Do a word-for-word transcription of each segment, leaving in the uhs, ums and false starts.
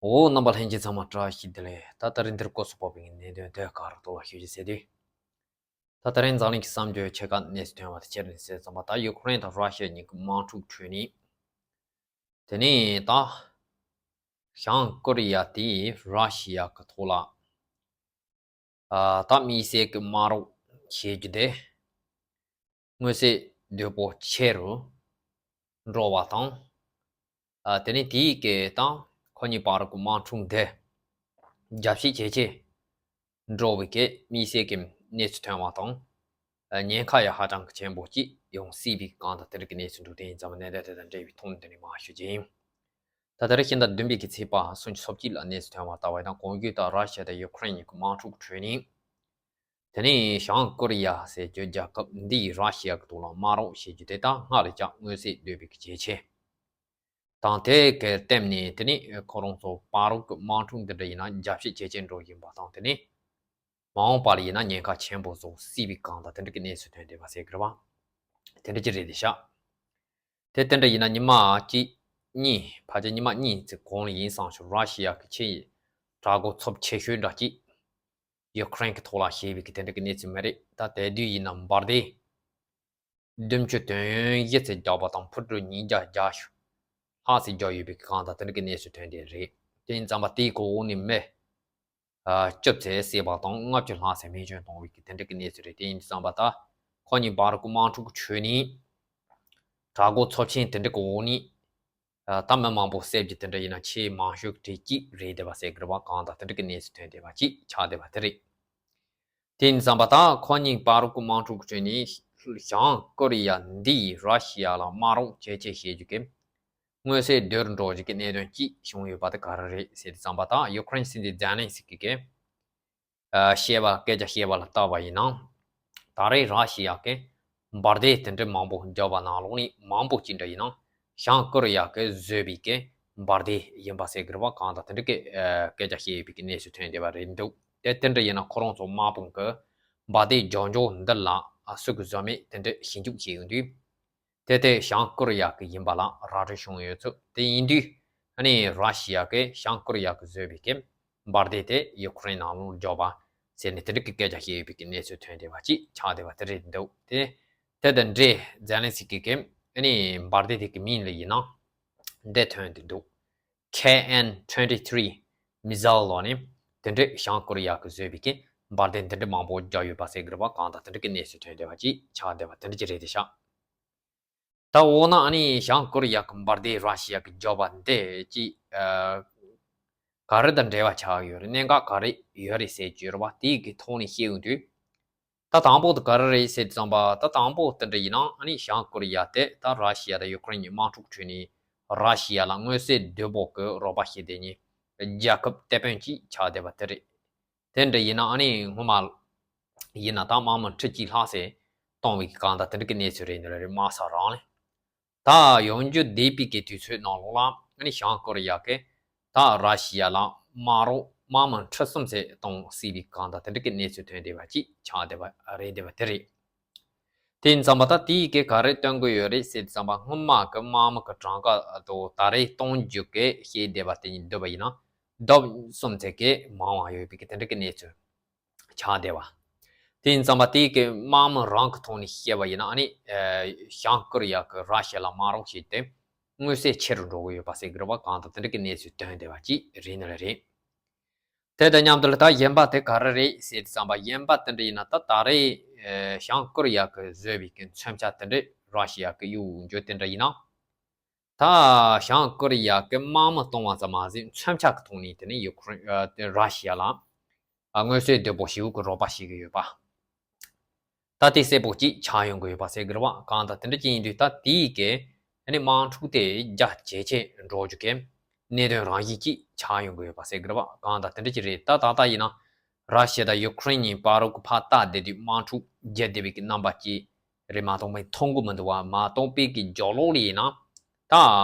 འོ། རྣམ་པ་ལྷན་རྒྱས་ཚང་མ་བཀྲ་ཤིས་བདེ་ལེགས། ད་ད་རིང་འདིར་སྐོར་སུ་ཕོག་པའི་གནད་དོན་དེ་ག་རེ་ཐོག་ལ་ཞུ་རྒྱུ་ཟེར་དུས། ད་ད་རིང་འཛམ་གླིང་གི་བསམ་བརྗོད་ཆེ་ཁག་གནས་སུ་ཐོན་པ་དེ་ཁྱེད་རང་གསལ་ཙམ་པ། ད་ཡུ་ཁུ་རེན་དང་ར་ཤི་ཡ་གཉིས་ཀྱི་དམག་འཁྲུག་ཁྲོད་ནས། དེ་ནས་ད་བྱང་ཀོ་རི་ཡ་དེས་ར་ཤི་ཡ་གི་ཐོག་ལ། ཨ། ད་དམིགས་བསལ་གྱི་དམག་རོགས་བྱེད་རྒྱུ་དེ་མངོན་གསལ་དོད་པོ་ཆེ་རུ་འགྲོ་བ་དང་། ཨ། དེ་ནས་དེའི་སྐད་དང་ཁོ་གཉིས་བར་གྱི་དམག་འཁྲུག་འདི་རྒྱ་བཤད་ཇེ་ཆེ་འགྲོ་བའི་སྐད་དམིགས་བསལ་གྱི་གནས་ཚུལ་ཐོན་པ་དང་། ཨ། ཉེན་ཁ་ཡང་ཧ་ཅང་གི་ཆེན་པོ་ཅིག་ཡོང་སྲིད་པའི་གང་དང་དེ་འདྲ་གི་གནས་ཚུལ་འདུག་དེ་ཡིན་ཙང་གནད་དོན་དེ་དང་འབྲེལ་བའི་ཐོག་ནས་འདི་ནས་མར་ཞུ་རྒྱུ་ཡིན། ད་ད་རེས་ཕྱི་ཟླ་བདུན་པའི་གི་ཚེས་པ་སུམ་ཅུ་སོ་གཅིག་ལ་གནས་ཚུལ་ཐོན་པ་ལྟ་བ་ཡིན་ན། གོང་ཞུས་ལྟར་ར་ཤི་ཡ་དང་ཡུ་ཁུ་རེན་གཉིས་ཀྱི་དམག་འཁྲུག་ཁྲོད་ནས། དེ་ནས་བྱང་ཀོ་རི་ཡ་ཟེར་རྒྱུ་རྒྱལ་ཁབ་འདིས་ར་ཤི་ཡ་གི་ཐོག་ལ་དམག་རོགས་བྱེད་རྒྱུ་དེ་ད་སྔར་ལས་ཀྱང་མངོན་གསལ་དོད་པའི་གི་ཇེ་ཆེ་དང་། དེ་གི་སྟེང་ནས་དེ་ནས་ཁོ་རང་ཚོ་བར་གྱི་དམག་འཁྲུག་འདི་འདྲ་ཡིན་ན་རྒྱ་བཤད་ཇེ་ཆེ་འགྲོ་བཞིན་པ་དང་། དེ་ནས་མ་འོངས་པ་ལ་ཡིན་ན་ཉེན་ཁ་ཆེན་པོ་བཟོ་སྲིད་པའི་གང་དང་དེ་འདྲ་གི་གནས་ཚུལ་ཐོན་བསྡད་པ་ཟེར་གི་རེད་བ། དེ་འདྲ་ཅིག་རེད་དེ་ཤག་དེ་དེ་འདྲ་ཡིན་ན་ཉི་མ་གཅིག་གཉིས། ཕལ་ཆེར་ཉི་མ་གཉིས་ཙམ་གོང་ལ་ཡིན་བསམ་བྱུང་། ར་ཤི་ཡ་གི་ཆེས་དྲག་པོ་ཚབས་ཆེ་ཤོས་འདྲ་གཅིག་ཡུ་ཁུ་རེན་གྱི་ཐོག་ལ་བྱས་པའི་གི་དེ་འདྲ་གི་གནས་ཚུལ་མ་རེད། ད་དེ་དུས་ཡིན་ན་འབར་མདེལ་བདུན་ཅུ་དོན་བཞི་ཙམ་བརྒྱབ་པ་དང་། འཕུར་གྲུ་ཉིས་བརྒྱ་བརྒྱད་ཅུ་ལྷག་ཙམ་བརྒྱབ་ཡོད་པའི་གི་གང་དང་དེ་འདྲ་གི་གནས་ཚུལ་ཐོན་བསྡད་རེད། དེ་ཡིན་ཙང་པ་དེའི་གོ་འོག་ནས་མི་ཨ། བཅུ་ཙམ་བསད་པ་དང་ལྔ་བཅུ་ལྷག་ཙམ་རྨས་སྐྱོན་བཏང་བའི་གི་དེ་འདྲ་གི་གནས་ཚུལ་རེད། དེ་ཡིན་དུས་ཙམ་པ་ད་ཁོ་གཉིས་བར་གྱི་དམག་འཁྲུག་ཁྲོད་ནས་དྲག་པོ་ཚབས་ཆེན་དེ་འདྲ་གི་འོག་ནས། ཨ། ད་མི་མང་པོ་བསད་རྒྱུ་དེ་འདྲ་ཡིན་ན་ཆེས་མང་ཤོས་གྲས་གཅིག་རེད་བསྡད་པ་ཟེར་གི་རེད་བ། གང་དང་དེ་འདྲ་གི་གནས་ཚུལ་ཐོན་བསྡད་པ་ཅིག་ཆགས་བསྡད་པ་དེ་རེད། དེ་ཡིན་ཙང་པ་ད་ཁོ་གཉིས་བར་གྱི་དམག་འཁྲུག་ཁྲོད་ནས་བྱང་ཀོ་རི་ཡ་འདིས་ར་ཤི་ཡ་ལ་དམག་རོགས་ཇེ་ཆེ་བྱེད་རྒྱུ་གི་མངོན་གསལ་དོད་རུ་འགྲོ་རྒྱུ་གི་གནད་དོན་གཅིག་བྱུང་ཡོད་པ་དེ་ག་རེ་རེད་ཟེར་དུས་ཙམ་པ། ད་ཡུ་ཁུ་རེན་སྲིད་འཛིན་ཛེ་ལན་སི་ཀི་གིས་ཨ། བཤད་པ། སྐད་ཆ་བཤད་པ་ལ་ལྟ་བ་ཡིན་ན། ད་རེས་ར་ཤི་ཡ་གིས་འབར་མདེལ་དེ་འདྲ་མང་པོ་བརྒྱབ་པ་ནང་ལོགས་ནས་མང་པོ་ཅིག་འདྲ་ཡིན་ན་བྱང་ཀོ་རི་ཡ་གིས་བཟོས་པའི་གི་འབར་མདེལ་ཡིན་པ་ཟེར་གི་རེད་བ། གང་དང་དེ་འདྲ་གི་ཨ། སྐད་ཆ་བཤད་ཡོད་པའི་གི་གནས་ཚུལ་ཐོན་བསྡད་པ་རེད་འདུག་དེ་དེ་འདྲ་ཡིན་ན་ཁོ་རང་ཚོ་དམག་དཔུང་གིས་འབར་མདེལ་རྒྱག་འཇོག་འདི་ལ་ཨ། སུ་གིས་བཟོས་མེད་དེ་འདྲ་ཞིབ་འཇུག་བྱས་ཡོང་དུས། དེ་དེ་བྱང་ཀོ་རི་ཡ་གི་ཡིན་པ་ལ་ར་སྤྲོད་བྱུང་ཡོད་ཚུལ་དེ་ཡིན་དུས། ཨ་ནི་ར་ཤི་ཡ་གིས་བྱང་ཀོ་རི་ཡ་གིས་བཟོས་པའི་གི་འབར་མདེལ་དེ་ཡུ་ཁུ་རེན་ནང་ལོགས་འཇོག་པ་ཟེར་ནས་དེ་འདྲ་གི་སྐད་ཆ་བཤད་ཡོད་པའི་གི་གནས་ཚུལ་ཐོན་བསྡད་པ་ཅིག་ཆགས་བསྡད་པ་དེ་རེད་འདུག་དེ་དེ་དང་འབྲེལ་ཛེ་ལན་སི་ཀི་གིས་ཨ་ནི་འབར་མདེལ་དེ་གི་མིང་ལ་ཡིན་ན་འདི་ཐོན་བསྡད་འདུག K N twenty three missile ལབ་ནས་དེ་འདྲ་བྱང་ཀོ་རི་ཡ་གིས་བཟོས་པའི་གི་འབར་མདེལ་འདི་འདྲ་མང་པོ་བརྒྱབ་ཡོད་པ་ཟེར་གི་རེད་བ། གང་དང་དེ་འདྲ་གི་གནས་ཚུལ་ཐོན་བསྡད་པ་ཅིག་ཆགས་བསྡད་པ་དེ་འདྲ་ཅིག་རེད་དེ་ཤག་ད་འོ་ན་ཨ་ནི་བྱང་ཀོ་རི་ཡ་གི་འབར་མདེལ་ར་ཤི་ཡ་གིས་བརྒྱབ་པ་འདི་ཅིག་ཨ། ག་རེ་དང་འབྲེལ་བ་ཆགས་ཡོད་རེད། གནད་འགག་ག་རེ་ཡོད་རེད་ཟེར་གྱི་ཡོད་རེད་བ། དེའི་གི་ཐོག་ནས་བཤད་ཡོང་དུས། ད་དང་པོ་དེ་ག་རེ་རེད་ཟེར་དུས་ཙམ་པ། ད་དང་པོ་དེ་འདྲ་ཡིན་ན་ཨ་ནི་བྱང་ཀོ་རི་ཡ་དེ་ད་ར་ཤི་ཡ་དང་ཡུ་ཁུ་རེན་གྱི་དམག་འཁྲུག་ཁྲོད་ནས་ར་ཤི་ཡ་ལ་མངོན་གསལ་དོད་པོ་གི་རོགས་པ་བྱེད་བསྡད་མཁན་རྒྱལ་ཁབ་དེད་དཔོན་ཅིག་ཆགས་བསྡད་པ་དེ་རེད། དེ་འདྲ་ཡིན་ན་ཨ་ནི་སྔོན་མ་ཡིན་ན་ད་དམག་མི་ཁྲི་གཅིག་ལྷག་ཙམ་བཏང་བའི་གི་གང་དང་དེ་འདྲ་གི་གནས་ཚུལ་རེད་འདི་རེད། དམག་ས་རང་ལ་ད་ཡོང་རྒྱུ་བསྡད་པའི་གི་དུས་ཚོད་ནང་ལོགས་ལ་ཨ་ནི་བྱང་ཀོ་རི་ཡ་གིས་ད་ར་ཤི་ཡ་ལ་དམག་རོགས་དམག་མི་ཁྲི་གསུམ་ཙམ་གཏོང་སྲིད་པའི་གང་དང་དེ་འདྲ་གི་གནས་ཚུལ་ཐོན་བསྡད་པ་ཅིག་ཆགས་བསྡད་པ་རེད་བསྡད་པ་དེ་རེད། དེ་ཡིན་ཙམ་པ་ད་དེའི་གི་ག་རེ་སྟོན་གི་ཡོད་རེད་ཟེར་དུས་ཙམ་པ། སྔོན་མ་གི་དམག་མི་གི་གྲངས་ཀ་དང་ད་རེས་གཏོང་རྒྱུ་གི་བཤད་བསྡད་པ་དེ་གཉིས་བསྡུར་བ་ཡིན་ན་ལྡབ་གསུམ་ཙམ་གི་མང་བ་ཡོད་པའི་གི་དེ་འདྲ་གི་གནས་ཚུལ་ཆགས་བསྡད་པ། དེ་ཡིན་ཙམ་པ་དེའི་གི་དམག་མི་རང་གི་ཐོག་ནས་བཤད་པ་ཡིན་ན་ཨ་ནི་ཨ། བྱང་ཀོ་རི་ཡ་གིས་ར་ཤི་ཡ་ལ་དམག་རོགས་བྱས་ཏེ་མངོན་གསལ་ཆེ་རུ་འགྲོ་གི་ཡོད་པ་ཟེར་གི་རེད་བ། གང་དང་དེ་འདྲ་གི་གནས་ཚུལ་ཐོན་བསྡད་པ་ཅིག་རེད་ནི་རེད། དེ་དང་མཉམ་དུ་ལ་ད་གཞན་པ་དེ་ག་རེ་རེད་ཟེར་དུས་ཙམ་པ། གཞན་པ་དེ་འདྲ་ཡིན་ན་ད་ད་རེས་ཨ། བྱང་ཀོ་རི་ཡ་གིས་བཟོས་པའི་གི་མཚོན་ཆ་དེ་འདྲ་ར་ཤི་ཡ་གིས་གཡུག་རྒྱུ་དེ་འདྲ་ཡིན་ན། ད་བྱང་ཀོ་རི་ཡ་གིས་དམག་མི་གཏོང་བ་ཙམ་མ་ཟད་མཚོན་ཆ་གི་ཐོག་ནས་དེ་ནི་ཡུ་ཁུ་རེན་ཨ། དེ་ར་ཤི་ཡ་ལ་ཨ། མངོན་གསལ་དོད་པོ་ཞེ་པོ་གི་རོགས་པ་བྱེད་ཀྱི་ཡོད་པ། ད་དེ་གསལ་པོ་ཅིག་ཆགས་ཡོང་གི་ཡོད་པ་ཟེར་གི་རེད་བ། གང་ལྟར་དེ་འདྲ་ཅིག་ཡིན་དུས་ད་དེའི་གི་ཨ་ནི་དམག་འཁྲུག་དེ་རྒྱ་ཇེ་ཆེ་འགྲོ་རྒྱུ་གི་གནད་དོན་རང་བཞིན་ཅིག་ཆགས་ཡོང་གི་ཡོད་པ་ཟེར་གི་རེད་བ། གང་ལྟར་དེ་འདྲ་ཅིག་རེད། ད་ད་ལྟ་ཡིན་ན་ར་ཤི་ཡ་དང་ཡུ་ཁུ་རེན་གཉིས་བར་གྱི་ཕར་ལྟ་བསྡད་དུས་དམག་འཁྲུག་རྒྱག་བསྡད་པའི་གི་རྣམ་པ་ཅིག་རེད་མ་གཏོགས་མཐོང་གི་མི་འདུག་བ། མ་གཏོགས་པའི་གི་རྒྱབ་ལོགས་ལ་ཡིན་ན་ད་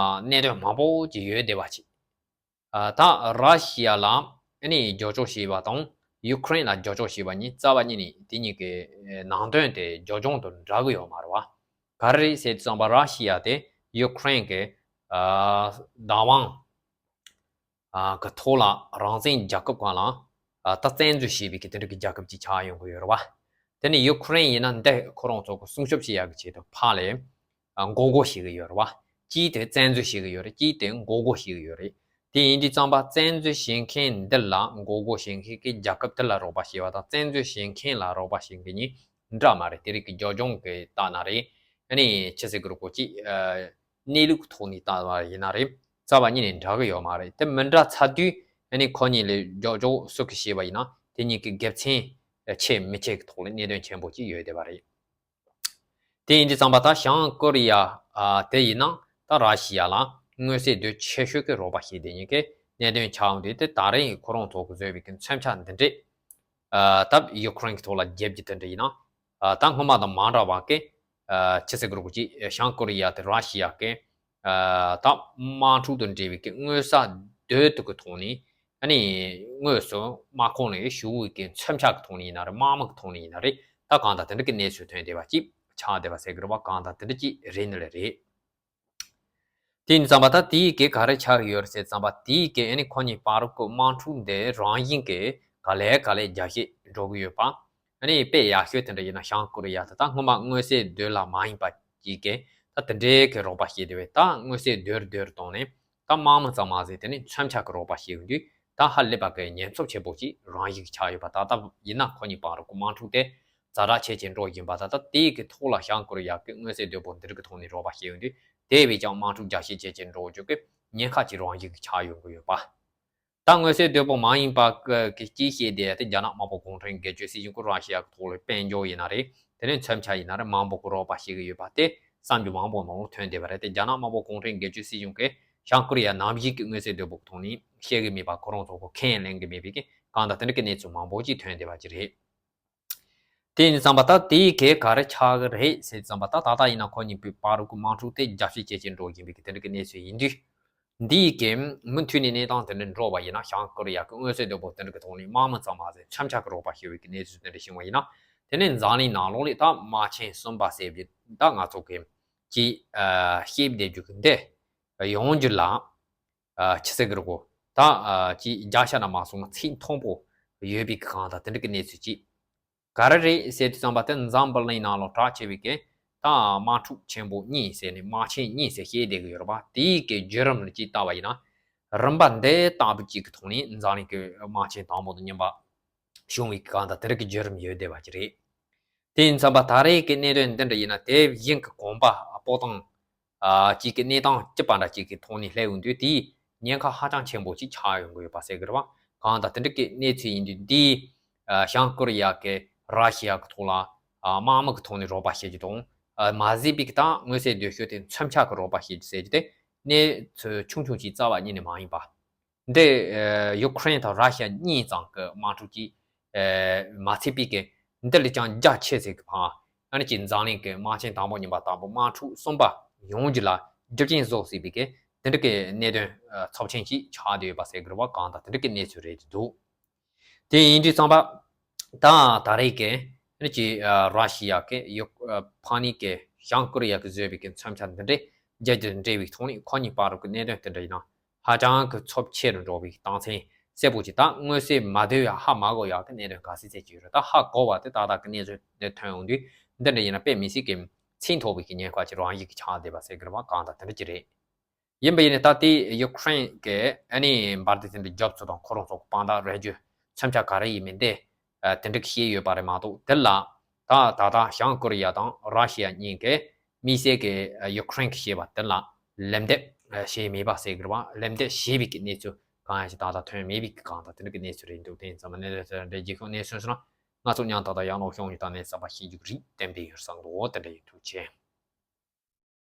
གནད་དོན་མང་པོ་ཅིག་ཡོད་བསྡད་པ་ཅིག་ཨ། ད་ར་ཤི་ཡ་ལ་ཨ་ནི་རྒྱབ་སྐྱོར་བྱས་པ་དང་ཡུ་ཁུ་རེན་ལ་རྒྱབ་སྐྱོར་བྱས་པ་གཉིས་རྩ་བ་ཉིད་ནས་དེ་གཉིས་ཀྱི་ནང་དོན་དེ་རྒྱབ་ལྗོངས་དང་འདྲ་གི་ཡོད་མ་རེད་བ། ག་རེ་རེད་ཟེར་དུས་ཙམ་པ་ར་ཤི་ཡ་དེ་ཡུ་ཁུ་རེན་གྱི་ཨ། བདག་དབང་ ཨ་གི་ཐོག་ལ་རང་བཙན་རྒྱལ་ཁབ་སྒང་ལ་ཨ་ད་བཙན་འཛུལ་བྱས་པའི་གི་དེ་འདྲ་གི་རྒྱལ་ཁབ་ཅིག་ཆགས་ཡོང་གི་ཡོད་རེད་བ། དེ་ནས་ཡུ་ཁུ་རེན་ཡིན་ན་འདི་ཁོ་རང་ཚོ་གི་སྲུང་སྐྱོབ་བྱེད་ཡག་གི་ཆེད་དུ་ཕར་ལ་ཨ་མགོ་སྐོར་བྱེད་ཀྱི་ཡོད་རེད་བ། གཅིག་དེ་བཙན་འཛུལ་བྱེད་ཀྱི་ཡོད་རེད། གཅིག་དེ་མགོ་སྐོར་བྱེད་ཀྱི་ཡོད་རེད། དེ་ཡིན་དུས་ཙམ་པ་བཙན་འཛུལ་བྱེད་མཁན་འདི་ལ་མགོ་སྐོར་བྱེད་མཁན་གྱི་རྒྱལ་ཁབ་དེ་ལ་རོགས་པ་བྱེད་པ་དང་། བཙན་འཛུལ་བྱེད་མཁན་ལ་རོགས་པ་བྱེད་མཁན་གཉིས་འདྲ་མ་རེད། དེ་རིགས་ཀྱི་རྒྱབ་ལྗོངས་ཀྱི་ལྟ་ན་རེད། ཨ་ནི་ཆི་ཟེར་གི་རེད་གོ། ཅིག་ཨ་གནས་ལུགས་ཐོག་ནས་ལྟ་བ་ཡིན་ན་རེད། རྩ་བ་ཉིད་ནས་འདྲ་གི་ཡོད་མ་རེད། དེ་མི་འདྲ་ཚར་དུས་ཨ་ནི་ཁོ་གཉིས་ལ་རྒྱབ་ལྗོངས་སུ་གི་བྱས་པ་ཡིན་ན་དེ་གཉིས་ཀྱི་དགེ་མཚན་ཆེ་མི་ཆེ་གི་ཐོག་ལ་གནད་དོན་ཆེན་པོ་ཅིག་ཡོད་བསྡད་པ་རེད། དེ་ཡིན་དུས་ཙམ་པ་ད་བྱང་ཀོ་རི་ཡ་ཨ་དེ་ཡིན་ན་ད་ར་ཤི་ཡ་ལ་མངོན་གསལ་དོད་ཆེ་ཤོས་ཀྱི་རོགས་པ་བྱེད་བསྡད་མཁན་གྱི་གནད་དོན་ཆགས་ཡོང་དུས། དེ་ད་རིང་ཁོ་རང་ཚོ་གིས་བཟོས་པའི་གི་མཚོན་ཆ་འདི་འདྲས་ཨ་ད་ཡུ་ཁུ་རེན་གྱི་ཐོག་ལ་རྒྱབ་ཀྱི་དེ་འདྲ་ཡིན་ན། ཨ་ད་སྔོན་མ་དང་མ་འདྲ་བ་གི་ཨ་ཆི་ཟེར་གི་རེད་གོ། ཅིག་བྱང་ཀོ་རི་ཡ་དེ་ར་ཤི་ཡ་གི་ཨ་ད་དམག་འཁྲུག་དང་འབྲེལ་བའི་གི་མངོན་གསལ་དོད་དུ་གི་ཐོག་ནས། ཨ་ནི་དངོས་སུ་དམག་ཁོངས་ནས་ཞུགས་པའི་གི་མཚོན་ཆ་གི་ཐོག་ནས་ཡིན་ན་རེད། དམག་མི་གི་ཐོག་ནས་ཡིན་ན་རེད། ད་གང་ལྟར་དེ་འདྲ་གི་གནས་ཚུལ་ཐོན་བསྡད་པ་ཅིག་ཆགས་བསྡད་པ་ཟེར་གི་རེད་བ། གང་ལྟར་དེ་འདྲ་ཅིག་རེད་ནི་ལས་རེད། དེ་ཡིན་ཙམ་པ་ད་དེའི་གི་ག་རེ་ཆགས་ཡོད་རེད་ཟེར་ཙམ་པ། དེའི་གི་ཨ་ནི་ཁོ་གཉིས་བར་གི་དམག་འཁྲུག་འདི་རང་བཞིན་གི་ག་ལེ་ག་ལེ་རྒྱ་སྐྱེད་འགྲོ་གི་ཡོད་པ། ཨ་ནི་དཔེ་ཡག་ཤོས་དེ་འདྲ་ཡིན་ན་བྱང་ཀོ་རི་ཡ་དེ་ད་སྔོན་མ་མངོན་གསལ་དོད་ལ་མ་ཡིན་པ་ཅིག་གི་ད་དེ་འདྲའི་གི་རོགས་པ་བྱེད་བསྡད་པས། ད་མངོན་གསལ་དོད་དོད་བཏང་ནས་ད་དམག་མི་ཙམ་མ་ཟད་དེ་ནི་མཚོན་ཆ་གི་རོགས་པ་བྱེད་ཡོང་དུས། ད་ཧ་ལས་པ་གི་ཉེན་ཚབས་ཆེན་པོ་ཅིག་རང་བཞིན་གྱི་ཆགས་ཡོད་པ། ད་ལྟ་ཡིན་ན་ཁོ་གཉིས་བར་གི་དམག་འཁྲུག་དེ་ཛ་དྲག་ཆེ་ཆེ་འགྲོ་བཞིན་པ། ད་ལྟ་དེའི་གི་ཐོག་ལ་བྱང་ཀོ་རི་ཡ་གི་མངོན་གསལ་དོད་པོ་འདི་རིགས་ཀྱི་ཐོག་ནས་རོགས་པ་བྱེད་ཡོང་དུས། དེ་བས་ཀྱང་དམག་འཁྲུག་རྒྱ་ཆེ་ཆེ་ཆེ་འགྲོ་རྒྱུ་གི་ཉེན་ཁ་ཅིག་རང་བཞིན་གྱི་ཆགས་ཡོང་གི་ཡོད་པ། ད་མངོན་གསལ་དོད་པོ་མ་ཡིན་པ་གི་གི་ཅིག་བཤད་བསྡད་དེ། རྒྱ་ནག་དམར་པོ་གུང་ཁྲན་སྒེར་གཅོད་སྲིད་གཞུང་གི་ར་ཤི་ཡ་གི་ཐོག་ལ་དཔལ་འབྱོར་ཡིན་ན་རེད། དེ་ནས་མཚོན་ཆ་ཡིན་ན་རེད། མང་པོ་གི་རོགས་པ་བྱེད་ཀྱི་ཡོད་པ་དེ་གསར་འགྱུར་མང་པོ་ནང་ལ་ཐོན་བསྡད་པ་རེད། དེ་རྒྱ་ནག་དམར་པོ་གུང་ཁྲན་སྒེར་གཅོད་སྲིད་གཞུང་གིས་བྱང་ཀོ་རི་ཡ་ནམ་ཞིག་གི་མངོན་གསལ་དོད་པོ་གི་ཐོག་ནས་བཤད་གི་མེད་པ། ཁོ་རང་ཚོ་གི་ཁས་ལེན་གི་མེད་པའི་གི་གང་ལྟར་དེ་འདྲ་གི་གནས་ཚུལ་མང་པོ་ཅིག་ཐོན་བསྡད་པ་ཅིག་རེད། དེ་ཡིན་ཙམ་པ་ད་དེའི་གི་ག་རེ་ཆགས་གི་རེད་ཟེར་ཙམ་པ། ད་ད་ལྟ་ཡིན་ན་ཁོ་གཉིས་པོའི་བར་གི་དམག་འཁྲུག་དེ་རྒྱ་སྐྱེད་ཆེ་ཆེ་འགྲོ་བཞིན་པའི་གི་དེ་འདྲ་གི་གནས་ཚུལ་ཡིན་དུས། འདིའི་གི་མུ་མཐུད་ནས་གནས་སྟངས་དེ་འདྲ་འགྲོ་བ་ཡིན་ན། བྱང་ཀོ་རི་ཡ་གི་མངོན་གསལ་དོད་པོ་དེ་འདྲ་གི་ཐོག་ནས་དམག་མི་ཙམ་མ་ཟད་མཚོན་ཆ་གི་རོགས་པ་ཞུ་བའི་གི་གནས་ཚུལ་དེ་འདྲ་བྱུང་བ་ཡིན་ན། དེ་ནས་འཛམ་གླིང་ནང་ལོགས་ལ་ད་དམག་ཆེན་གསུམ་པ་ཟེར་བའི་ད་ང་ཚོ་གི་ཅིག་ཨ་བཤད་བསྡད་རྒྱུ་གི་འདི་ཡོང་རྒྱུ་ལ། ཨ་ཆི་ཟེར་གི་རེད་གོ། ད་ཨ་ཅིག་བརྒྱ་ཆ་ན་མ་སོང་ན་ཚིག་མཐོན་པོ་ཡོད་པའི་གི་གང་ལྟར་དེ་འདྲ་གི་གནས་ཚུལ་ཅིག་ག་རེ་རེད་ཟེར་དུས་ཙམ་པ། དེ་འཛམ་བུ་གླིང་ནང་ལ་གྲགས་ཆེ་བའི་གི་ད་དམག་འཁྲུག་ཆེན་པོ་གཉིས་ཟེར་ནས། དམག་ཆེན་གཉིས་ཟེར་བཤད་བསྡད་གི་ཡོད་རེད་པ། དེའི་གི་བརྒྱུད་རིམ་ལ་ཅིག་བལྟ་བ་ཡིན་ན། རིམ་པ་འདི་ལྟ་བུ་ཅིག་གི་ཐོག་ནས་འཛམ་གླིང་གི་དམག་ཆེན་དང་པོ་དང་གཉིས་པ་བྱུང་བའི་གི་གང་ལྟར་དེ་འདྲ་གི་བརྒྱུད་རིམ་ཡོད་བསྡད་པ་ཅིག་རེད། དེ་ཡིན་ཙམ་པ་ད་རེས་ཀྱི་གནད་དོན་འདི་འདྲ་ཡིན་ན། དེ་བཞིན་གྱི་གོམ་པ་སྤོ་སྟངས་ཨ་གཅིག་གི་གནས་སྟངས་སྐྱིད་པ་འདྲ་གཅིག་གི་ཐོག་ནས་སླེབས་ཡོང་དུས། དེའི་ཉེན་ཁ་ཧ་ཅང་ཆེན་པོ་ཅིག་ཆགས་ཡོང་གི་ཡོད་པ་ཟེར་གི་རེད་བ། གང་ལྟར་དེ་འདྲ་གི་གནས་ཚུལ་ཡིན་དུས། འདིའི་ཨ་བྱང་ཀོ་རི་ཡ་གི་ར་ཤི་ཡ་གི་ཐོག་ལ་ཨ་དམག་མི་གི་ཐོག་ནས་རོགས་པ་བྱེད་རྒྱུ་དང་། ཨ་མ་ཟད་པའི་གི་ད་མངོན་གསལ་དོད་ཤོས་དེ་མཚོན་ཆ་གི་རོགས་པ་བྱེད་རྒྱུ་ཟེར་རྒྱུ་དེ་གནས་ཚུལ་ཆུང་ཆུང་ཅིག་རྩ་བ་ཉིད་ནས་མ་ཡིན་པ། འདི་ཨ་ཡུ་ཁུ་རེན་དང་ར་ཤི་ཡ་གཉིས་ཙམ་གྱི་དམག་འཁྲུག་ཅིག་ཨ་མ་ཚད་པའི་གི་འདི་ལས་ཀྱང་རྒྱ་ཆེ་ཟེར་གི་ཕང་། ཨ་ནི་ཅིག་འཛམ་གླིང་གི་དམག་ཆེན་དང་པོ་གཉིས་པ་དང་པོ་དམག་འཁྲུག་གསུམ་པ་ཡོང་རྒྱུ་ལ་རྒྱུ་རྐྱེན་བཟོ་སྲིད་པའི་གི་དེ་འདྲ་གི་གནད་དོན་ཨ་ཚབས་ཆེན་ཅིག་ཆགས་བསྡད་ཡོད་པ་ཟེར་གི་རེད་བ། གང་ལྟར་དེ་འདྲ་གི་གནས་ཚུལ་རེད་འདུག་དེ་ཡིན་དུས་ཙམ་པ། ད་ད་རེས་ཀྱི་ཨ་ནི་ཅིག་ཨ་ར་ཤི་ཡ་གི་ཡུ་ཨ་ཕ་ནི་གི་བྱང་ཀོ་རི་ཡ་གི་བཟོས་པའི་གི་མཚོན་ཆ་འདི་འདྲའི་རྒྱ་རྒྱུ་འབྲེལ་བའི་ཐོག་ནས་ཁོ་གཉིས་བར་གྱི་གནད་དོན་དེ་འདྲ་ཡིན་ན། ཧ་ཅང་གི་ཚབས་ཆེ་རུ་འགྲོ་བའི་རྟགས་མཚན་གསལ་པོ་ཅིག་ད་མངོན་གསལ་མ་དོད་ཡ་ཧ་མ་གོ་ཡ་གི་གནད་དོན་ག་ཚད་ཚད་ཅིག་ཡོད་རེད། ད་ཧ་གོ་བ་དེ་ཏག་ཏག་གི་གནས་ཚུལ་དེ་ཐོན་ཡོང་དུས། འདི་འདྲ་ཡིན་ན་དཔེ་མི་སྲིད་གི་ཚིག་མཐོ་བའི་གི་ཉེན་ཁ་ཅིག་རང་བཞིན་གྱི་ཆགས་བསྡད་པ་ཟེར་གི་རེད་བ། གང་ལྟར་དེ་འདྲ་ཅིག་རེད། ཡིན་པ་ཡིན་ནའི་ད་ལྟའི་ཡུ་ཁུ་རེན་གྱི་ཨ་ནི་འབར་མདེལ་དེ་འདྲ་རྒྱབ་ཚུལ་དང་། ཁོ་རང་ཚོ་གི་དཔང་རྟགས་རེ་རྒྱུ་མཚོན་ཆ་ག་རེ་ཡིན་མིན་དེ་ཨ་དེ་འདྲ་གི་བཤད་ཡོད་པ་རེད་མ་གཏོགས། དེ་ལ་ད་ད་ལྟ་བྱང་ཀོ་རི་ཡ་དང་ར་ཤི་ཡ་གཉིས་ཀྱིས་དམིགས་བསལ་གྱི་ཨ་ཡུ་ཁུ་རེན་གྱིས་བཤད་པ་དེ་ལ་ལན་འདེབས་ཨ་བྱས་མེད་པ་ཟེར་གི་རེད་བ། ལན་འདེབས་བྱས་པའི་གི་གནས་ཚུལ་གང་ཡང་ཞིག་ད་ལྟ་ཐོན་མེད་པའི་གི་གང་ལྟར་དེ་འདྲ་གི་གནས་ཚུལ་རེད་འདུག་དེ་ཡིན་ཙང་མ་གནས་ཚུལ་དེ་འདྲ་རྒྱལ་ཁབ་གནས་ཚུལ་སོང་ན། ང་ཚོ་མཉམ་ད་ལྟ་ཡང་ལོག་ཤོང་ཡོད། ད་ནས་བསམ་པ་ཤེས་རྒྱུ་རིགས་ཏན་ཏན་ཡོད་བསམ་འདུག་དེ་འདྲ་ཡིན། ཐུགས་རྗེ་ཆེ།